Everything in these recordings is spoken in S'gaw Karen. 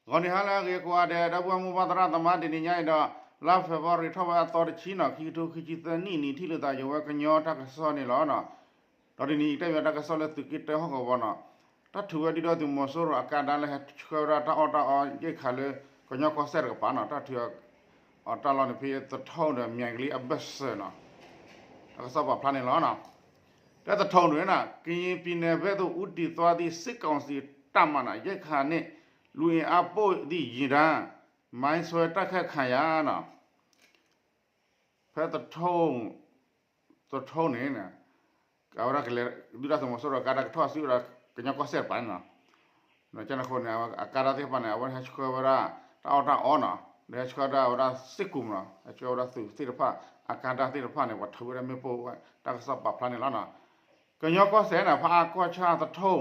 ဂီၤနံၤဟါလၢအဂ့ၤကိးဂၤဒဲး ဒီပုၢ်ဝဲၢ်မိၢ်ပၢ်သရၣ်သမါ တနံၤညါအံၤဒီး လါဖ့ၤဘြူၤအါရံၤထီၣ်ဝဲအသီတဆံနီၤ ခံကထိခံဆံသၢနံၣ် နံၣ်ထံၣ်လိာ်သးယိာ်ဝဲကညီတၢ်ကစီၣ်န့ၣ်လီၤ. ဒီးတနံၤအံၤတဲဘၣ်တၢ်ကစီၣ်လၢသုးက့တၢဟီၣ်ကဝီၤနီၤ တၢ်ထုးဝဲဒုၣ်ဒါသုးမီၤစိရိၤအကါဒါလၢဟဲဆှၢဝဲဒၣ်တၢ်အီၣ်တၢ်အီရိက္ခာလၢ ကညီကီၢ်စဲၣ်တကပၤနီၤ တၢ်ထုးအီၤတၢ်လီၢ်န့ၣ် ဖဲသထူဒီးမၠဲၤကလံအဘၢၣ်စၢၤနီၤ တၢ်ကစီၣ်ပာ်ဖျါန့ၣ်လီၤ. တၢ်သထူန့ၣ် ကရင်ပြည်နယ်ဘက်သို့ ဦးတည်သွားသည့် စစ်ကောင်စီတပ်မတော် ရိက္ခာနှင့် လူအင်အားပို့သည့်ယာဉ်တန်း မိုင်းဆွဲတိုက်ခိုက်ခံရနီၤ ဖဲသထူ သထူန့ၣ် အဝဲဒၣ်ကလဲၤ ဒုၣ်ဒါသုးမီၤစိရိၤအကါဒါကထီၣ်စုဒီး ကညီကီၢ်စဲၣ်တကပၤန့ၣ်နီၤ ကန့ၣ်အဃိန့ၣ် အကါဒါသ့ၣ်တဖၣ်န့ၣ် အဝဲဟဲဆှၢဝဲဒၣ် တၢ်အီၣ်တၢ်အီနီၤ ဒီးဟဲဆှၢဒၣ်ဝဲဒၣ်စ့ၢ်ကီးမနီၤ ဟဲဆှၢဝဲဒၣ်သုးသ့ၣ်တဖၣ် အကါဒါသ့ၣ်တဖၣ်န့ၣ် ပှၤထုးဝဲဒၣ်မ့ၣ်ပိၢ်ဝဲ တၢ်ကစီၣ်ပာ်ဖျါန့ၣ်လီၤ. ကညီကီၢ်စဲၣ်န့ၣ် ဖးအါကီၢ်ဆၣ်သထူ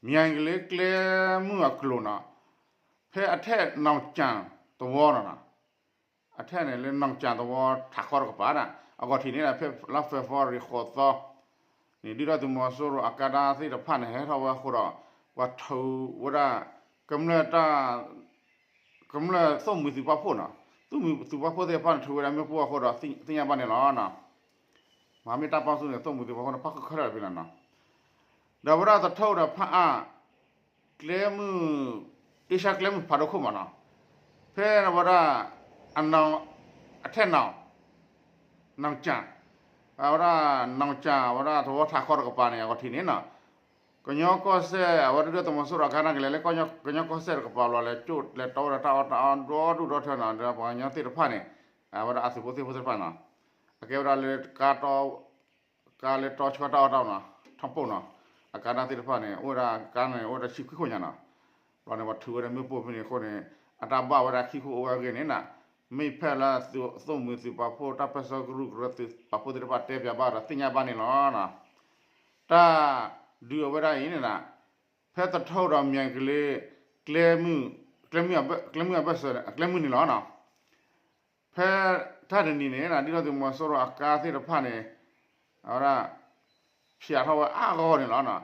မၠဲၤကလံကျဲမုၢ်အကျိၤနီၤ ဖဲအထဲၣ်နီၢ်ကၠၣ်သဝီနီၤ အထဲၣ်န့ၣ်လၢနီၢ်ကၠၣ်သဝီထးခီတကပၤဒၣ် အဂီၢ်ထံးန့ၣ် ဖဲလါဖ့ၤဘြူၤအါရံၤဃိးသီ န့ၣ် ဒုၣ်ဒါသုးမီၤစိရိၤအကါဒါသ့ၣ်တဖၣ်န့ၣ် ဟဲထီၣ်ဝဲအဃိဒီး ပှၤထုးဝဲဒၣ် ကမျၢၢ်တၢ် ကမျၢၢ်သိၣ်မှံၤသုးပာ်ဖှိၣ်နီၤ သိၣ်မှံၤသုးပာ်ဖှိၣ်သ့ၣ်တဖၣ်န့ၣ် ထုးဝဲဒၣ်မ့ၣ်ပိၢ်အဃိဒီး သ့ၣ်ညါဘၣ်န့ၣ်လီၤ. မဟာမိတ်တပ်ပေါင်းစုန့ၣ် သိၣ်မှံၤသုးပာ်ဖှိၣ်န့ၣ် ဖးခုခဲလၢာ်တဖဲလီၤနီၤ ဒီးဝဲဒၣ်သထူဒီးဖးအါ ကျဲမုၢ် အ့ရှါကျဲမုၢ်ဖးဒိၣ်ခိၣ်မးနီၤ ဖဲဝဲဒၣ် အနီၢ် အထဲၣ်နီၢ် နီၢ်ကၠၣ် အဝဲဒၣ် နီၢ်ကၠၣ်ဝဲဒၣ်သဝီထးခီတကပၤန့ၣ် အဂီၢ်ထံးန့ၣ်နီၤ ကညီကီၢ်စဲၣ် အဝဲဒၣ်ဒုၣ်ဒါသုးမီၤစိရိၤအကါဒါကလဲၤလၢ ကညီကီၢ်စဲၣ်တကပၤဘျီလဲၤကၠိၣ်လဲၤတီဝဲဒၣ်တၢ်အီၣ်တၢ်အီဒီဒူၣ်ဒီထၢနီၤ ဒီးပှၤကညီသ့ၣ်တဖၣ်န့ၣ် အဝဲဒၣ်အသုးဖိသ့ၣ်ဖိသ့ၣ်တဖၣ်နီၤ အကဲဝဲဒၣ်လၢ ကါလၢတီဆှၢတၢ်အီၣ်တၢ်အီနီၤ ထီၣ်ပိၣ်နီၤ အကါဒါသ့ၣ်တဖၣ်န့ၣ် အိၣ်ဝဲဒၣ်ကါန့ၣ် အိၣ်ဝဲဒၣ်ဆံခွံခိၣ်ညါနီၤ ဘျီန့ၣ် ပှၤထုးဝဲဒၣ်မ့ၣ်ပိၢ်ဖဲန့ၣ်အဃိန့ၣ် အတၢ်ဘၣ်ဝဲဒၣ်ခံခိၣ်အိၣ်ဝဲအဂ့ၢ်န့ၣ်နီၤ မ့ၢ်ဖဲလၢ သိၣ်မှံၤသုးပာ်ဖှိၣ် တၢ်ပၢၢ်ဆၢကရူၢ်ကရၢသုးပာ်ဖှိၣ်သ့ၣ်တဖၣ်တဲပၠးဘၣ်ဒီးသ့ၣ်ညါဘၣ်န့ၣ်လီၤ. တၢ်ဒုးအဝဲဒၣ်အံၤန့ၣ်နီၤ ဖဲသထူဒီးမၠဲၤကလံ ကျဲမုၢ် ကျဲမုၢ်အဘၢၣ်စၢၤ ကျဲမုၢ်န့ၣ်လီၤနီၤ ဖဲတၢ်တနံၤန့ၣ် ဒုၣ်ဒါသုးမီၤစိရိၤအကါသ့ၣ်တဖၣ်န့ၣ် အဝဲဒၣ် ဖျးထီၣ်ဝဲအါဂီၢ်န့ၣ်လီၤ.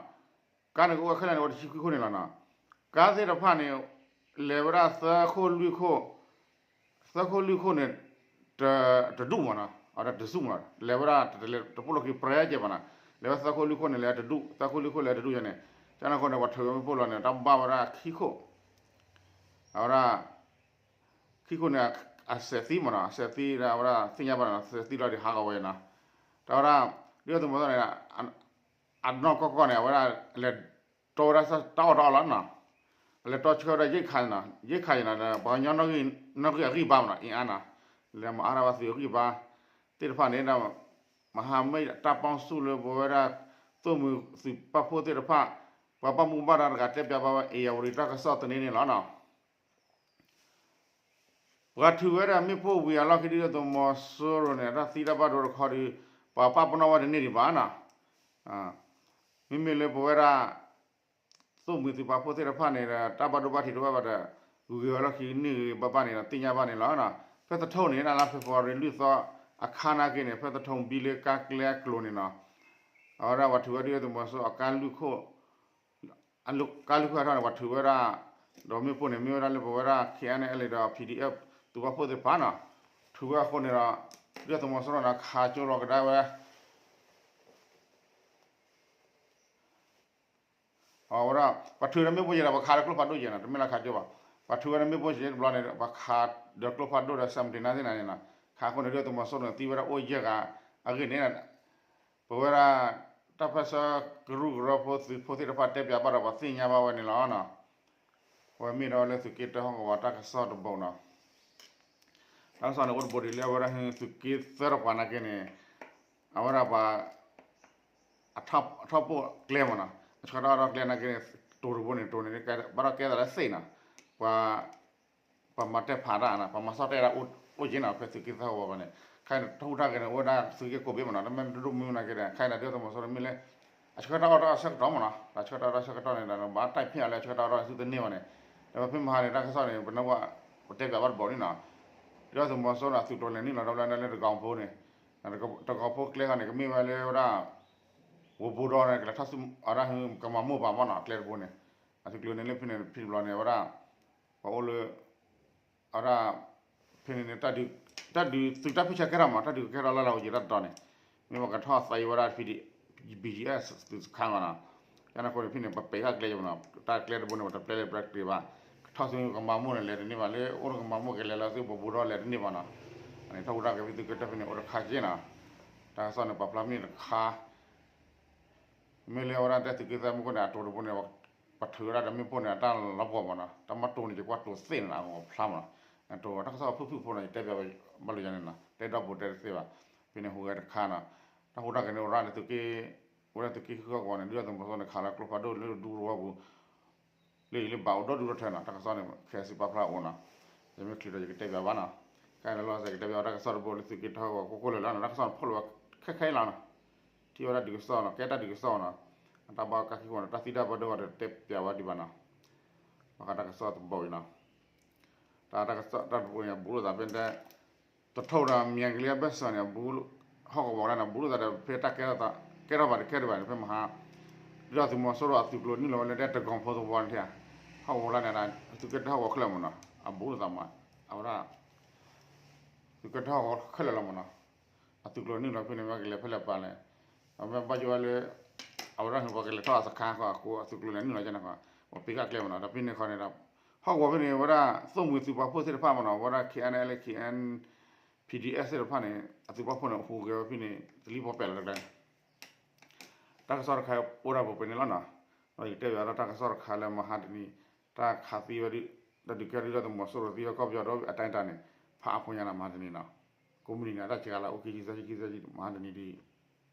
ကါန့ၣ်ကအိၣ်ဝဲခဲလၢာ်န့ၣ် အိၣ်တဆံခွံခိၣ်န့ၣ်လီၤနီၤ. ကါသ့ၣ်တဖၣ်န့ၣ် လဲၤဝဲဒၣ်သၢခိၣ်လွံၢ်ခိၣ် သၢခိၣ်လွံၢ်ခိၣ်န့ၣ် တဒူၣ်မးနီၤ အဝဲဒၣ်တစူၣ်မး လဲၤဝဲဒၣ်တလဲၤတပိၢ်လီၢ်ခံပြဲကဲဘၣ်နီၤ. လဲၤဝဲသၢခိၣ်လွံၢ်ခိၣ်န့ၣ် လဲၤတဒူၣ် သၢခိၣ်လွံၢ်ခိၣ်လဲၤတဒူၣ်ယဲန့ၣ် ကန့ၣ်အဃိန့ၣ် ပှၤထုးဝဲမ့ၣ်ပိၢ်လီၤန့ၣ် တၢ်ဘၣ်ဝဲဒၣ်ခံခိၣ် အဝဲဒၣ် ခံခိၣ်န့ၣ် အစဲးသံမးနီၤ အစဲးသံဒီးအဝဲဒၣ်သ့ၣ်ညါဘၣ်နီၤ စဲးသံလီၤဒီးဟးဂီၤဝဲနီၤ. တၢ်ဝဲဒၣ် ဒုၣ်ဒါသုးမီၤစိရိၤန့ၣ် အနီၢ်ကီၢ်ကီၢ်န့ၣ် အဝဲဒၣ်လဲၤတီဝဲဒၣ်တၢ်အီၣ်တၢ်အီလီၤနီၤ. လဲၤတီဆှၢဝဲဒၣ်ရိက္ခာနီၤ ရိက္ခာနီၤ ပှၤကညီနီၣ်ဂံၢ်အဂံၢ်ဘါမးနီၤ အင်အားနီၤ လဲၤမၤအါထီၣ်ဝဲသုးအဂံၢ်ဘါသ့ၣ်တဖၣ်န့ၣ်ဒီး မဟာမိတ်တပ်ပေါင်းစုလၢပဝဲဒၣ် သိၣ်မှံၤသုးပာ်ဖှိၣ်သ့ၣ်တဖၣ် ပှၤဘၣ်မူဘၣ်ဒါတဂၤတဲပၠးဘၣ်ဝဲ ဧရာဝတီတၢ်ကစီၣ်သန့န့ၣ်လီၤနီၤ. ပှၤထုးဝဲဒၣ်မ့ၣ်ပိၢ်ဝံၤအလီၢ်ခံ ဒုၣ်ဒါသုးမီၤစိရိၤန့ၣ် တၢ်သံတၢ်ဘၣ်ဒိတခီဒီး ပှၤပာ်ပနီၣ်ဝဲတန့ၢ်ဒံးဘၣ်နီၤ. မ့မ့ၢ်လၢပဝဲဒၣ် သိၣ်မှံၤသုးပာ်ဖှိၣ်သ့ၣ်တဖၣ်န့ၣ်ဒီး တၢ်ဘၣ်ဒိဘၣ်ထံးတအိၣ်ဘၣ်ဒီး ဂုၤက့ၤဝဲလီၢ်ခံန့ၢ်ဂ့ၤဘၣ်ဘၣ်န့ၣ်ဒီး သ့ၣ်ညါဘၣ်န့ၣ်လီၤ. ဖဲသထူန့ၣ် လါဖ့ၤဘြူၤအါရံၤလွံၢ်သီအခါနာ်က့န့ၣ် ဖဲသထူဘံလၢကါကျဲအကျိၤန့ၣ်နီၤ အဝဲဒၣ်ပှၤထုးဝဲဒၣ်ဒုၣ်ဒါသုးမီၤစိရိၤအကါလွံၢ်ခိၣ် အကါလွံၢ်ခိၣ်ဟဲထီၣ်န့ၣ် ပှၤထုးဝဲဒၣ် ဒီးမ့ၣ်ပိၢ်န့ၣ် မ့ၢ်ဝဲဒၣ်လၢပဝဲဒၣ် ခ့ၣ်အဲၣ်အဲၣ်လ့ဒီး ပီၣ်ဒံၣ်အဲၣ် သုးပာ်ဖှိၣ်သ့ၣ်တဖၣ်နီၤ ထုးဝဲအဃိန့ၣ်ဒီး ဒုၣ်ဒါသုးမီၤစိရိၤန့ၣ် ခးကၠိလီၤကဒါဝဲ အဝဲဒၣ် ပှၤထုးဝဲဒၣ်မ့ၣ်ပိၢ်ယဲဒီး ပှၤခးဒီးကျိဖးဒိၣ်ယဲနီၤ တမ့ၢ်လၢခးကၠိဘၣ် ပှၤထုးဝဲဒၣ်မ့ၣ်ပိၢ်ယဲတဘျီန့ၣ် ပှၤခးဒီးကျိဖးဒိၣ်ဒီး စဲးမတံၤနါသ့ၣ်န့ၣ်နီၤ ခးအဃိန့ၣ် ဒုၣ်ဒါသုးမီၤစိရိၤန့ၣ် သံဝဲဒၣ်အိၣ်ယဲၢ်ဂၤအဂ့ၢ်န့ၣ် ပဝဲဒၣ် တၢ်ပၢၢ်ဆၢကရူၢ်ကရၢဖိသုးဖိသ့ၣ်တဖၣ်တဲပၠးဘၣ်ဒီး ပှၤသ့ၣ်ညါဘၣ်ဝဲန့ၣ်လီၤ. အဝဲမ့ၢ်ဒီးလၢသုးက့တၢဟီၣ်ကဝီၤတၢ်ကစီၣ်တဘိနီၤ တၢ်ကစီၣ်န့ၣ် အိၣ်တဘိဒံးလၢအဝဲဒၣ်သုးက့သၢတပၤနာ်က့န့ၣ် အဝဲဒၣ်ပှၤ အထီၣ်ပိၣ်ကျဲမးနီၤ အဆှၢတၢ်အီၣ်တၢ်အီကျဲနာ်က့န့ၣ် တိၤတဘိန့ၣ် တိၤန့ၣ် ဘၣ်ဒီးကဲသးလၢသ့ၣ်နီၤ ပှၤ ပှၤမၤတဲဖးတၢ်နီၤ ပှၤမၤစီၣ်တဲတၢ်အိၣ်က့နီၤ ဖဲသုးက့သၢဟီၣ်ကဝီၤန့ၣ် ခဲအံၤန့ၣ် တၢ်ဟူးတၢ်ဂဲၤန့ၣ် အိၣ်ဝဲဒၣ်သုးက့ကိးဘ့ၣ်မးနီၤ တမ့ၢ်တဒိၣ်မုၢ်နာ်က့ဒီး ခဲအံၤန့ၣ် ဒုၣ်ဒါသုးမီၤစိရိၤမ့ၢ်လၢ အဆှၢတၢ်အီၣ်တၢ်အီဆၢကတီၢ်မးနီၤ တၢ်ဆှၢတၢ်အီၣ်တၢ်အီဆၢကတီၢ်န့ၣ်ဒီး ဘၣ်တၢ်ဖံးအီၤလၢအဆှၢတၢ်အီၣ်တၢ်အီဆူတန့ၢ်ဘၣ်န့ၣ် ဒီးပဖဲမဟါန့ၣ် တၢ်ကစီၣ်န့ၣ် ပနၢ်ပှၤ ပတဲပၠးဘၣ်တဘိန့ၣ်နီၤ ဒုၣ်ဒါသုးမီၤစိရိၤန့ၣ် အသုးကျိၤလဲၤနုာ်လီၤဒၣ်ဝဲဒၣ်လၢတဂီၤဖိန့ၣ် တဂီၤဖိကျဲခါန့ၣ် ကမ့ၢ်ဝဲလၢဝဲဒၣ် ဝိုဝ်းဘိဒီးန့ၣ် ကလဲၤထီၣ်ဆူအဝဲဒၣ် ကမၤမိၢ်ပၤမးနီၤ ကျဲတဘိန့ၣ် အသုးကျိၤန့ၣ်လၢဖဲန့ၣ်ဖဲတဘျီန့ၣ် အဝဲဒၣ် ပှၤအိၣ်လၢ အဝဲဒၣ် ဖဲန့ၣ်န့ၣ် တၢ်ဒုးသုးတၢ်ဖုဆဲးကဲထီၣ်မး တၢ်ဒုးကဲထီၣ်လၢလၢအယံၤတၢ်တတီၤန့ၣ် မ့ၢ်ပှၤကထီၣ်သးအံၤဝဲဒၣ် BGF သုးစခါမးနီၤ. ကန့ၣ်အဃိန့ၣ် ဖဲန့ၣ် ပပဲာ်ဃာ်ကျဲယမးနီၤ တၢ်ကျဲတဘိန့ၣ် ပတပျဲလၢပျဲကျဲဘၣ် ကထီၣ်ဆူကမၤမိၢ်န့ၣ် လဲၤတန့ၢ်ဘၣ် လၢအိၣ်ကမၤမိၢ်ကလဲၤလၢသုးပူၤဒီးလဲၤတန့ၢ်ဘၣ်နီၤ. အန့ၣ်ထီၣ်ဝဲဒၣ်က့ၤသုးက့တၢ်ဖဲန့ၣ် အိၣ်တခါက့နီၤ. တၢ်ကစီၣ်န့ၣ် ပာ်ဖျါမ့ၢ်တခါ မ့ၢ်လၢအဝဲဒၣ်တဲသုးက့သၢမူခိၣ်န့ၣ် အတိၤတဘိန့ၣ် ပထုးဝဲဒၣ်ဒီးမ့ၣ်ပိၢ်န့ၣ် အတၢ်လီၤပှီၢ်မးနီၤ တၢ်မၤတိၤန့ၣ် ယကွၢ်တိၤသ့ၣ်န့ၣ် အဂီၤဖျါမးနီၤ. အတိၤတၢ်ကစီၣ်ဖုၣ်ဖုၣ်ဖိနီၤ ယတဲပျးဘၣ်လၢယၤန့ၣ်နီၤ တဲဒီပုၢ်တဲတသ့ဘၣ်. ဖဲန့ၣ်ဟူးဂဲၤတခါနီၤ တၢ်ဟူးတၢ်ဂဲၤန့ၣ် အိၣ်ရၣ်လၢသုးက့ အိၣ်ဝဲဒၣ်သုးက့ဃုအဂီၢ်န့ၣ် ဒုၣ်ဒါသုးမီၤစိရိၤန့ၣ် ခးလၢကျိဖးဒိၣ်လၢဒူသဝီပူၤ လၢအံၤလၢဘၣ်အိၣ်ဒီဒူၣ်ဒီထၢနီၤ တၢ်ကစီၣ်န့ၣ် ခဲစံးပာ်ဖျါအိၣ်နီၤ. ယမ့ၢ်ချုးဒီးယကတဲပျးဘၣ်နီၤ. ကဲလီၤလီၤဆဲး ယကတဲပျးဝဲတၢ်ကစီၣ်တဘိလၢသုးက့တၢ်ဟီၣ်ကဝီၤကိးကိးလၢာ်လီၤနီၤ တၢ်ကစီၣ်န့ၣ်ဖီၣ်လိာ်ဝဲခဲခဲအံၤလီၤနီၤ. ထံၣ်ဝဲဒၣ်ဒုးကစီၣ်နီၤ ကဲတၢ်ဒုးကစီၣ်နီၤ အတၢ်ဘၣ်ကးခံဃိန့ၣ် တၢ်သံတၢ်ဘၢဒိၣ်ဂီၤဒီးတဲပျးဝဲဒံးဘၣ်နီၤ. ဘၣ်ဃးတၢ်ကစီၣ်တဘိအံၤနီၤ တၢ်တၢ်ကစီၣ်တၢ်တဘိအံၤ ဘူးလိာ်သးဖဲတဲ တထိၣ်ဒီး မၠဲကလံအဘၢၣ်စၢၤန့ၣ် ဟီၣ်ကဝီၤလၢန့ၣ် ဘူးလိာ်သးဒီး ဖဲတၢ်ကဲထီၣ်သး ကဲထီၣ်ဘၣ်တကဲထီၣ်ဘၣ်န့ၣ် ဖဲမဟါ ဒုၣ်ဒါသုးမီၤစိရိၤအသုးကျိၤနုာ်လီၤဝဲလၢတၢ်တကီၢ်ဖိသဝီန့ၣ် ဟီၣ်ကဝီၤလၢန့ၣ် သုးက့တၢ်ဟီၣ်ကဝီၤခဲလၢာ်မးနီၤ အဘူးလိာ်သးမး အဝဲဒၣ် သုးက့တၢ်ဟီၣ်ကဝီၤခဲလၢာ်လီၤမးနီၤ အသုးကျိၤနုာ်လီၤဖဲန့ၣ် မ့ၢ်ကလဲၤဖဲလဲၣ်ပာ်လဲၣ် အဝဲဘၣ်ယိၣ်ဝဲလၢ အဝဲဒၣ်ဟ့ၣ်ပှၤကလဲၤထီၣ်အစခါဃီအဃိ အသုးကျိၤန့ၣ်နုာ်လီၤကန့ၣ်ဃီ ပှၤပ့ၤဃာ်ကျဲမးနီၤ ဒီးဖဲန့ၣ်ဃီန့ၣ်ဒီး ဟီၣ်ကဝီၤဖဲန့ၣ် အဝဲဒၣ်သိၣ်မှံၤသုးပာ်ဖှိၣ်သ့ၣ်တဖၣ်မးနီၤ အဝဲဒၣ် KNLA KNPDF သ့ၣ်တဖၣ်န့ၣ် အသုးပာ်ဖှိၣ်န့ၣ် ဟူးဂဲၤဝဲဖဲန့ၣ် တလံၣ်ဖီပဲာ်လီၤတကျဲန့ၣ် တၢ်ကစီၣ်တခါအိၣ်ဒၣ်ပှဲၤပှဲၤန့ၣ်လီၤနီၤ. ဒီးယကတဲပျးဒီးတၢ်ကစီၣ်တခါလၢမဟါတနံၤ တၢ်ခးသံဝဲဒၣ် တၢ်ဒုးကဲထီၣ်ဒုၣ်ဒါသုးမီၤစိရိၤသံဝဲကီၢ်ပယီၤဒီးအတၢ်အတၢ်န့ၣ် ဖးအါဖိညါနီၤ မဟါတနံၤနီၤ. ကိးမုၢ်နံၤန့ၣ် အတၢ်စှၤလၢအိၣ်ခံဆံသၢဆံခံဆံသၢဆံ မဟါတနံၤဒ်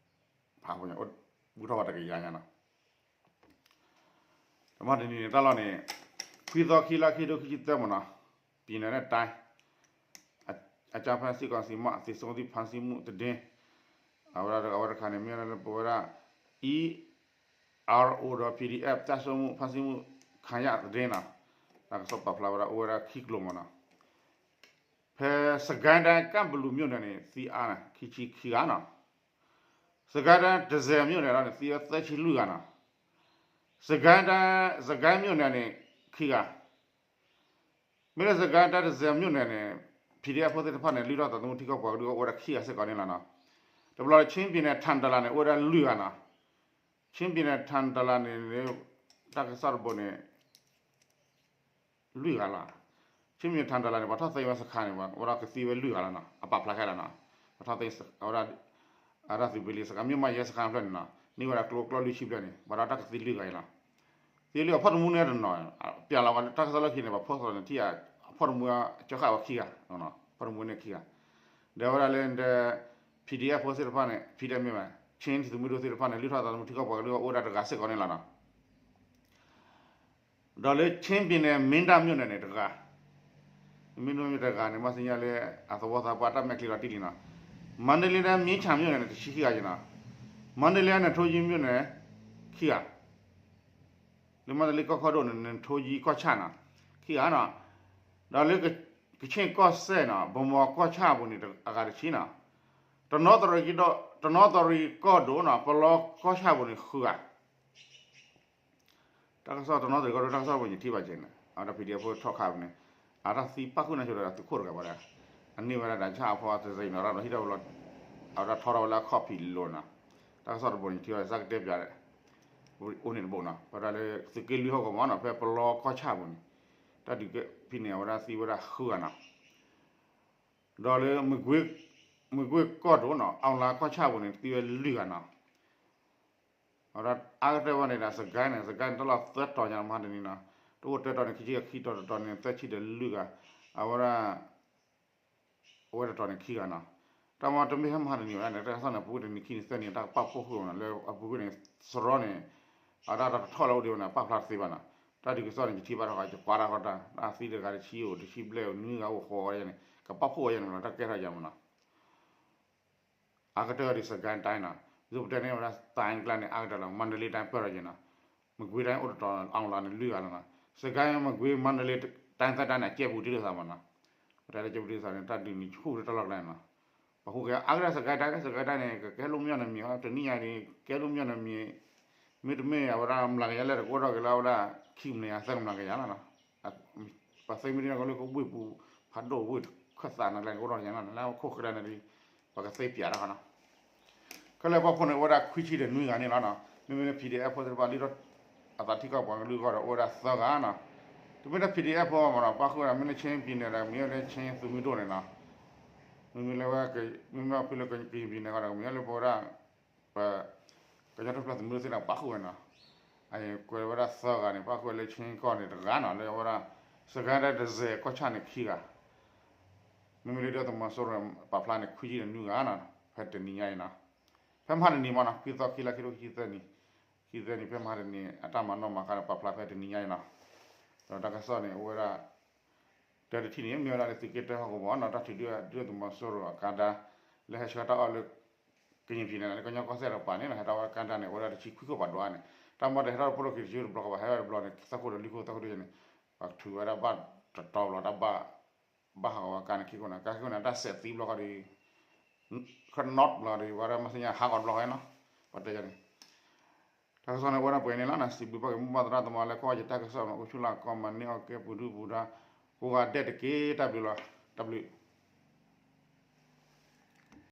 ဖးအါဖိညါ အိၣ်ဘူးထီၣ်ဝဲတကယၤညါနီၤ. ဒီးမဟါတနံၤန့ၣ် တၢ်လီၢ်န့ၣ် ခွံသီခံလါခံကထိခံဆံသၢမးနီၤ ပြည်နယ်နဲ့တိုင်း အကြမ်းဖက်စစ်ကောင်စီမှ သေဆုံးသူဖမ်းဆီးမှုသတင်း အဝဲဒၣ်အဝဲတခါန့ၣ် မ့ၢ်ဝဲဒၣ်လၢပဝဲဒၣ် အီးအါအိၣ်ဒီး PDF ကျဆုံးမှု ဖမ်းဆီးမှု ခံရသတင်းနီၤ တၢ်ကစီၣ်ပာ်ဖျါဝဲဒၣ်အိၣ်ဝဲဒၣ်ခံကျိၤမးနီၤ ဖဲစကဲဒဲကန့်ဘလူမြို့နယ်န့ၣ် သံအါနီၤ ခံဆံခံဂၤနီၤ စကဲဒဲတစဲးမြို့နယ်လီၤန့ၣ် သံဝဲသၢဆံလွံၢ်ဂၤနီၤ စကဲဒဲ စကဲမြို့နယ်န့ၣ် ခံဂၤ မ့ၢ်လၢစကဲဒဲတစဲးမြို့နယ်န့ၣ် PDF ဖိသ့ၣ်တဖၣ်န့ၣ် လုၢ်ထီၣ်သးသမူထံကီၢ်ပှၤကလုာ်အိၣ်ဝဲဒၣ်ခံဂၤစ့ၢ်ကီးန့ၣ်လီၤနီၤ. တဘျီလၢ ချင်းပြည်နယ် ထန်တလန်န့ၣ် အိၣ်ဝဲဒၣ်လွံၢ်ဂၤနီၤ ချင်းပြည်နယ် ထန်တလန်န့ၣ် တၢ်ကစီၣ်တဘိန့ၣ် လွံၢ်ဂၤလီၤ. ချင်းပြည်နယ် ထန်တလန်န့ၣ် ပှၤထီၣ်သ့ဝဲစခါန့ၣ် အိၣ်ဒီးကသံဝဲလွံၢ်ဂၤလီၤနီၤ အပာ်ဖျါခဲလၢာ်နီၤ ပှၤထီၣ်သ့ဝဲဒၣ် အဝဲဒၣ်သုးဘ့လံစခါ မ့ၢ်မးယဲစခါဖျၢၣ်န့ၣ်နီၤ န့ၢ်ဝဲဒၣ်ကျိကျီလွံၢ်ဆံဖျၢၣ်န့ၣ် ဘၣ်ဒီးတၢ်ကသံလွံၢ်ဂၤအံၤလီၤ. သ့လံအဖီၣ်တမူန့ၣ်တနီၤ ပျးလီၤဝဲတၢ်ကစီၣ်လၢခံန့ၣ် ပှၤဖိသီန့ၣ်ထံၣ် အဖီၣ်တမူကၢဃာ်ဝဲခံဂၤ ဖီၣ်တမူန့ၣ်ခံဂၤ ဒီးဝဲဒၣ်လၢ PDF ဖိသ့ၣ်တဖၣ်န့ၣ် PDF မ့ၢ်ဘၣ် ချင်းသုးမုၢ်ဒိၣ်သ့ၣ်တဖၣ်န့ၣ် လုၢ်ထီၣ်သးသမူထံကီၢ်ပှၤကလုာ်အိၣ်ဝဲဒၣ်တဂၤစ့ၢ်ကီးန့ၣ်လီၤနီၤ. ဒီးလၢ ချင်းပြည်နယ် မင်းတပ်မြို့နယ်န့ၣ် တဂၤ မ့ၢ်တမ့ၢ်တဂၤန့ၣ် မ့ၢ်သ့ၣ်ညါလၢ အသဝီသးပှၢ်တၢ်မဲာ်ချံလီၤတံၢ်လံနီၤ. Mandalay န့ၣ် မြင်းခြံမြို့နယ်န့ၣ် တဆံခံဂၤနီၤ. Mandalay န့ၣ် နထိကြီးမြို့နယ် ခံဂၤ လၢမန္တလေးကီၢ်ခီဒိၣ်န့ၣ် နထိကြီးကီၢ်ဆၣ်နီၤ ခံဂၤနီၤ. ဒီးလၢ ကချ့ၣ်ကီၢ်စဲၣ်နီၤ ဗန်းမော်ကီၢ်ဆၣ်ပူၤန့ၣ် အဂၤတဆံနီၤ. တနီသရံၣ်ကီၢ်ဒိၣ်နီၤ ပလီကီၢ်ဆၣ်ပူၤန့ၣ် ဃုဂၤ တၢ်ကစီၣ်တနီသရံၣ်ကီၢ်ဒိၣ် တၢ်ကစီၣ်ပူၤယထံၣ်ဘၣ်က့ၤန့ၣ် အဝဲဒၣ် PDF ဖိထီၣ်ခးပူၤန့ၣ် အတၢ်သံပၣ်ဃုာ်န့ၣ်ဆိဒီးသုးခိၣ်တဂၤဘၣ်ဒီး အန့ၢ်ဝဲဒၣ်တၢ်ဆၣ်အဖီတစ့နီၤ ရၢ်ဒီးဟံၣ်ထီၣ်ဝဲလီၤ အဝဲဒၣ်ထီထီၣ်ဝဲလၢအခီၣ်ဖံးလိၤနီၤ. တၢ်ကစီၣ်တဘိန့ၣ် ယထံၣ်ဘၣ်စၢ်ကတဲပျး အိၣ်န့ၣ်တဘိနီၤ ပဝဲဒၣ်လၢသုးက့လွံၢ်ဟီၣ်ကဝီၤမးနီၤ ဖဲပလီကီၢ်ဆၣ်ပူၤန့ၣ် တၢ်ဒုးကဲဖဲန့ၣ် အဝဲဒၣ်သံဝဲဒၣ်ဃုဂၤနီၤ. ဒီးလၢ မကွ့ၢ်ကီၢ်ဒိၣ်နီၤ အောင်သာကီၢ်ဆၣ်ပူၤန့ၣ် သံဝဲလွံၢ်ဂၤနီၤ. အဝဲဒၣ်အါကတၢၢ်ဝဲန့ၣ်ဒီး စကဲန့ၣ် စကဲန့ၣ် တၢ်လီၢ်သၢတီၤညါမဟါတနံၤနီၤ တအိၣ်တၢတီၤန့ၣ် ခံဆံခံတီၤ တတီၤန့ၣ် သၢဆံဒီးလွံၢ်ဂၤ အဝဲဒၣ် အိၣ်ဝဲတတီၤန့ၣ်ခံဂၤနီၤ. တၢ်မ့ၢ်တမ့ၢ်ဟဲမဟါတနံၤဝဲဒၣ်န့ၣ် တၢ်ကစီၣ်န့ၣ် အပူၤကွံာ်တနံၤခံနံၤသၢနံၤ တၢ်ကပာ်ဖှိၣ်ဃုာ်နီၤ လၢအပူၤကွံာ်န့ၣ် စရီန့ၣ် အဝဲဒၣ်တၢ်တထီၣ်လၢအိၣ်ဒံးဝဲန့ၣ် ပာ်ဖျါတသ့ဘၣ်နီၤ. တၢ်ဒုးကစီၣ်န့ၣ် ယထံၣ်ဘၣ်ထီၣ်ဃီ ယကွၢ်တၢ်ဃီတၢ် တၢ်သံတဂၤတဆံအိၣ် တဆံဘျဲၣ်အိၣ် နွံဂၤအိၣ်ဃီဝဲန့ၣ် ကပာ်ဖှိၣ်ဝဲယဲန့ၣ်မးနီၤ တၢ်ကဲထီၣ်ယၤမးနီၤ. အါကတၢၢ်ဒ်စကဲတိုင်းနီၤ ဒ်ပတဲန့ၣ်ဝဲဒၣ် တိုင်းကျါန့ၣ် အါကတၢၢ်လီၤ မန္တလေးတိုင်း ပၢၢ်ထီၣ်က့ၤနီၤ မကွ့တိုင်း အိၣ်တတီၤ အောင်သာန့ၣ် လွံၢ်ဂၤလီၤနီၤ စကဲ မကွ့ မန္တလေးတိုင်း သၢတိုင်းန့ၣ် အကဲပူၤတ့ၢ်လိာ်သးမးနီၤ ပတဲလၢကဲပူၤတ့ၢ်လိာ်သးန့ၣ် တၢ်ဒုးန့ၣ် ဆူၣ်တၢ်လီၢ်ကျါန့ၣ်နီၤ ပှၤဟူးဂဲၤအါကတၢၢ် စကဲတိုင်း စကဲတိုင်းန့ၣ် ကကဲလိာ်မညီနမံၤ တနံၣ်ညါန့ၣ် ကဲလိာ်မညီနမံၤ မ့တမ့ၢ် အဝဲဒၣ်မျးကယၤလၢတကအိၣ်ထီၣ်က့ၤလၢအဝဲဒၣ် ခံကမျးကယၤ သၢကမျးကယၤလီၤနီၤ ပှၤသ့မ့ၢ်ဒ်န့ၣ်ကလၢကဝ့ၢ်ပူၤ ဖးဒိၣ်ဝ့ၢ်ခၢၣ်သးန့ၣ် လၢကအိၣ်ထီၣ်ညါနီၤ လၢခိၣ်ဃဲဒၣ်န့ၣ်ဒီး ပှၤကသ့ပၠးတၢ်ဃီနီၤ. ခဲလၢာ်ပှၤဖိန့ၣ် အိၣ်ဝဲဒၣ်ခွံဆံဒီးနွံဂၤန့ၣ်လီၤနီၤ. မ့မ့ၢ်လၢ P D F ဖိသ့ၣ်တဖၣ် လံထီၣ်အသးထံကီၢ်ပှၤကလုာ်အဂီၢ်ဒီး အိၣ်ဝဲဒၣ်သၢဂၤနီၤ. တမ့ၢ်လၢ P D F ဖိမ့ၢ်နီၤ ပၣ်ဃုာ်ဝဲဒၣ် မ့ၢ်လၢ Chin ပံၤနဲၣ်ဒီး မ့ၢ်လၢ Chin သုးမုၢ်ဒိၣ်န့ၣ်နီၤ. မ့မ့ၢ်လၢဝဲ မ့မ့ၢ်အဖုလၢကယံၣ်ပံၤနဲၣ်ဃီဒီး မ့ၢ်လၢပဝဲဒၣ် ပ ကညီတၢ်ထူၣ်ဖျဲးသုးမုၢ်ဒိၣ်သ့ၣ်တဖၣ်ပၣ်ဃုာ်ဝဲနီၤ. အကွဲးဝဲဒၣ်သၢဂၤန့ၣ် ပၣ်ဃုာ်ဝဲလၢ Chin ကီၢ်န့ၣ်တဂၤနီၤ လၢအဝဲဒၣ် စကဲဒဲတစဲးကီၢ်ဆၣ်န့ၣ်ခံဂၤ မ့မ့ၢ်လၢဒုၣ်ဒါသုးမီၤစိရိၤပာ်ဖျါန့ၣ် ခွံဆံဒီးနွံဂၤနီၤ ဖဲတနံၤညါအံၤနီၤ. ဖဲမဟါတနံၤမ့ၢ်နီၤ ခွံသီ ခံလါ ခံထိခံဆံသၢနံၣ် ခံသၢနံၣ် ဖဲမဟါတနံၤ အတၢ်မၤနီၣ်မၤဃါဒီးပာ်ဖျါဖဲတနံၤညါအံၤနီၤ. ဒီးတၢ်ကစီၣ်န့ၣ် အိၣ်ဝဲဒၣ် တၢ်တထံၣ်န့ၣ် မ့ၢ်ဝဲဒၣ်လၢသုးက့တၢဟီၣ်ကဝီၤနီၤ တၢ်ထုးဒုၣ်ဒါသုးမီၤစိရိၤအကါဒါ လၢဟဲဆှၢတၢ်အီၣ်လၢ ကယံၣ်ပံၤနဲၣ်န့ၣ် လၢကညီကီၢ်စဲၣ်တကပၤန့ၣ်နီၤ ဟဲထီၣ်ဝဲကါဒါန့ၣ် အိၣ်ဝဲဒၣ်တဆံခွံခိၣ်ပှၤဒွးန့ၣ် တၢ်မ့ၢ်တဟဲထီၣ်တဖိလၢခံတဆံတဘျီကဘၣ် ဟဲထီၣ်တဘျီန့ၣ် သၢခိၣ်ဒီးလွံၢ်ခိၣ်သၢခိၣ်ဒ်န့ၣ် ပှၤထုးဝဲဒၣ်ဘၣ်တတီဘျီ တၢ်ဘၣ် ဘၣ်ဟးဂီၤဝဲကါန့ၣ်ခံခိၣ်န့ၣ် ကါခံခိၣ်န့ၣ် တၢ်စဲးသံဘျီဃီဒီး ခီနီၣ်ဘျီဒီး ပှၤဒၣ်မ့ၢ်သ့ၣ်ညါဟးဂီၤတဘျီဃီနီၤ ပှၤတဲယၤန့ၣ် တၢ်ကစီၣ်န့ၣ် အိၣ်ဝဲဒၣ်ပှဲၤန့ၣ်လီၤနီၤ စံးဘျုးဘၣ်က့ၤမိၢ်ပၢ်သရၣ်သမါလၢကွၢ်ယတၢ်ကစီၣ်မ့ၢ်အိၣ်ဆူၣ်လၢ်ကီၢ်မၤန့ၢ်အီၣ်ကဲပူၤဒုၣ်ပူၤဒါ ကိးဂၤဒဲးတက့ၢ် တၢ်ဘျုးလီၤ တၢ်ဘျုး